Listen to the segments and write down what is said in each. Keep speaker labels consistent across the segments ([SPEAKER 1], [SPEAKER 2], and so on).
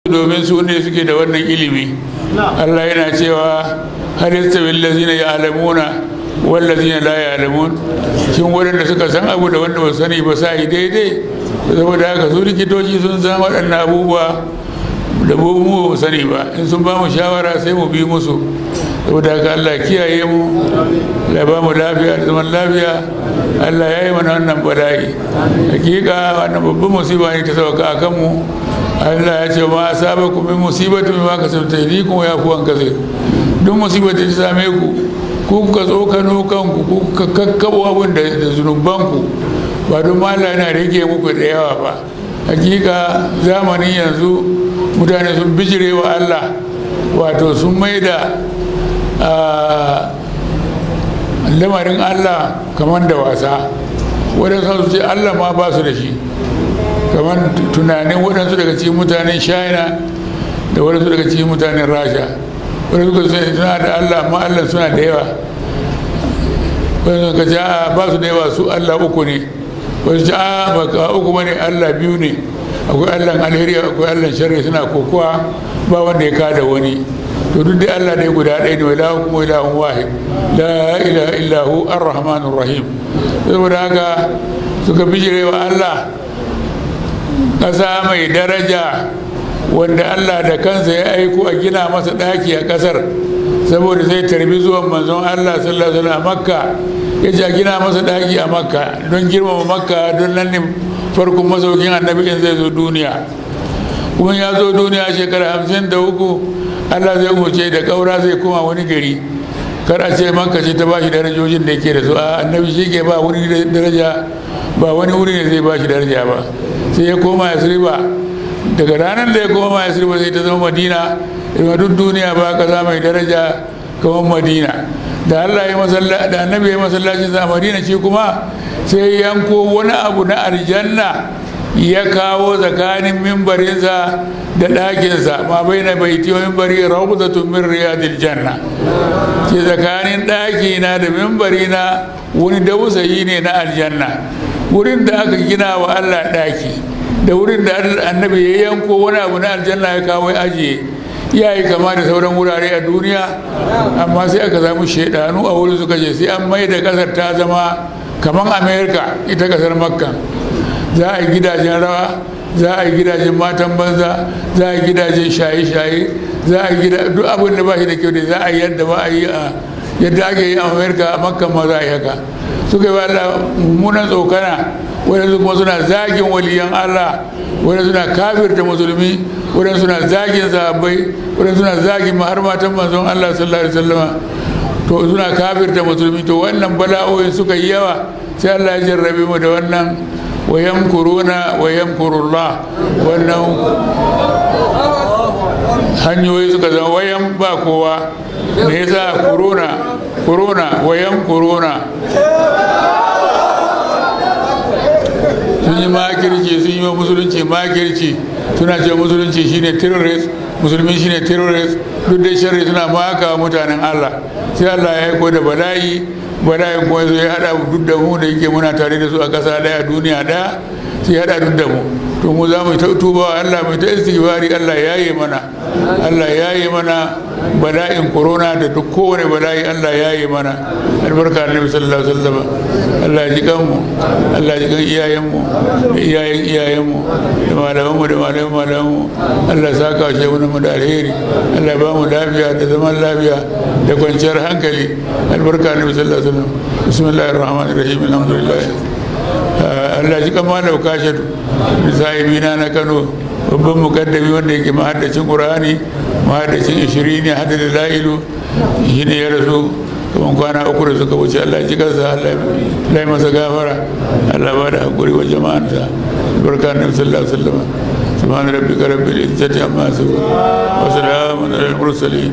[SPEAKER 1] Domin su ne suke da wannan ilimi. Allah yana cewa: هل يستوي الذين يعلمون والذين لا يعلمون؟ Shin waɗanda suka san abu da wanda ba sani ba sa yi daidai? Saboda haka su likitoci sun san waɗannan abubuwa da mu ba sani ba. In sun ba mu shawara, sai mu bi musu. Saboda haka Allah kiyaye mu, Allah ba mu lafiya da zaman lafiya, Allah ya yi mana wannan bala'i. Hakika wannan babban musiba ne ta sauka a kanmu. Allah ya ce: ما أصابكم من مصيبة فبما كسبت أيديكم ويعفو عن كثير. Duk musibar da ta same ku, ku kuka tsokano kanku, ku kuka kakkabo abin da zunubanku, ba don ma Allah yana rage muku da yawa ba. Hakika zamanin yanzu mutane sun bijire wa Allah, wato sun maida lamarin Allah kamar da wasa. Waɗansu su ce Allah ma ba su da shi, kamar tunanin waɗansu daga cikin mutanen China da waɗansu daga cikin mutanen Rasha. Waɗansu suka ce suna da Allah, amma Allah suna da yawa. Waɗansu suka ce a ba su da yawa, su Allah uku ne. Waɗansu ce a ba uku bane, Allah biyu ne, akwai Allah alheri, akwai Allah sharri, suna kokowa, ba wanda ya kada wani. To duk dai Allah dai guda ɗaya ne: وإلهكم إله واحد لا إله إلا هو الرحمن الرحيم. Saboda haka suka bijire wa Allah. Ƙasa mai daraja wanda Allah da kansa ya aiko a gina masa ɗaki a ƙasar, saboda zai tarbi zuwan manzon Allah sallallahu alaihi wasallam a Makka. Ya ce a gina masa ɗaki a Makka don girmama Makka, don nan ne farkon masaukin Annabi in zai zo duniya. Kuma ya zo duniya shekara 53, Allah zai umarce da ƙaura, zai koma wani gari. Kar a ce Makka ce ta ba shi darajojin da yake da su. A Annabi shi ke ba wani daraja, ba wani wuri ne zai ba shi daraja ba. Sai ya koma Yasriba. Daga ranar da ya koma Yasriba, sai ta zama Madina. Ima duk duniya ba kasa mai daraja kamar Madina. Da Allah ya masalla da Annabi ya masallacin sa a Madina, shi kuma sai yanko wani abu na aljanna ya kawo tsakanin mimbarinsa da ɗakinsa: ما بين بيتي ومنبري روضة من رياض الجنة. Ce tsakanin ɗakina da mimbarina wani dausayi ne na aljanna. Wurin da aka gina wa Allah ɗaki da wurin da Annabi ya yanko wani abu na aljanna ya kawo ajiye, ya yi kama da sauran wurare a duniya. Amma sai aka samu shaidanu a wurin, suka ce sai an mai da kasar ta zama kamar Amerika. Ita kasar Makka za a yi gidajen rawa, za a yi gidajen matan banza, za a yi gidajen shaye-shaye, za a yi gida duk abin da ba shi da kyau da za a yi, yadda ba a yi a yadda ake yi a Amerika, a Makka ma za a yi haka. Suka yi wa Allah mummunan tsokana. Wadansu kuma suna zagin waliyan Allah, wadansu suna kafirta musulmi, wadansu suna zagin sahabbai, wadansu suna zagin har matan manzon Allah sallallahu alaihi wasallama, to suna kafirta musulmi. To wannan bala'o'in suka yi yawa, sai Allah ya jarrabe mu da wannan. ويمكرون ويمكر الله. Wannan hanyoyi suka zama wayan ba kowa. Me yasa? Corona, corona, ويمكرون. Sun yi makirci, sun yi wa musulunci makirci. Suna ce musulunci shine terrorist, musulmi shine terrorist. Duk dai sharri suna maka mutanen Allah. Sai Allah ya aiko da bala'i. Bala'in kuma ya hada duk da mu, da yake muna tare da su a ƙasa ɗaya, duniya ɗaya, sai ya hada duk da mu. To mu za mu ta tuba wa Allah, mu ta istighfari. Allah ya yi mana, Allah ya yi mana bala'in corona da duk kowane bala'i. Allah ya yi mana, albarka Annabi sallallahu alaihi wasallam. Allah ya ji kanmu, Allah ya ji kan iyayenmu da iyayen iyayenmu da malamanmu da malaman malamanmu. Allah ya saka shehunan mu da alheri. Allah ya ba mu lafiya da zaman lafiya da kwanciyar hankali, albarka Annabi sallallahu alaihi wasallam. بسم الله الرحمن الرحيم، الحمد لله. Allah ji kan Malam Kashatu, sahibina na Kano, babban mukaddami wanda yake mahaddacin Qur'ani, mahaddacin ishirini, hadda da la'ilu. Shi ne ya rasu kamar kwana 3 da suka wuce. Allah ji kansa, Allah ya masa gafara, Allah ba da hakuri wa jama'ansa, barka Annabi sallallahu alaihi wasallam. سبحان ربك رب العزة عما يصفون وسلام على المرسلين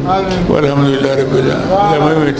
[SPEAKER 1] والحمد لله رب العالمين.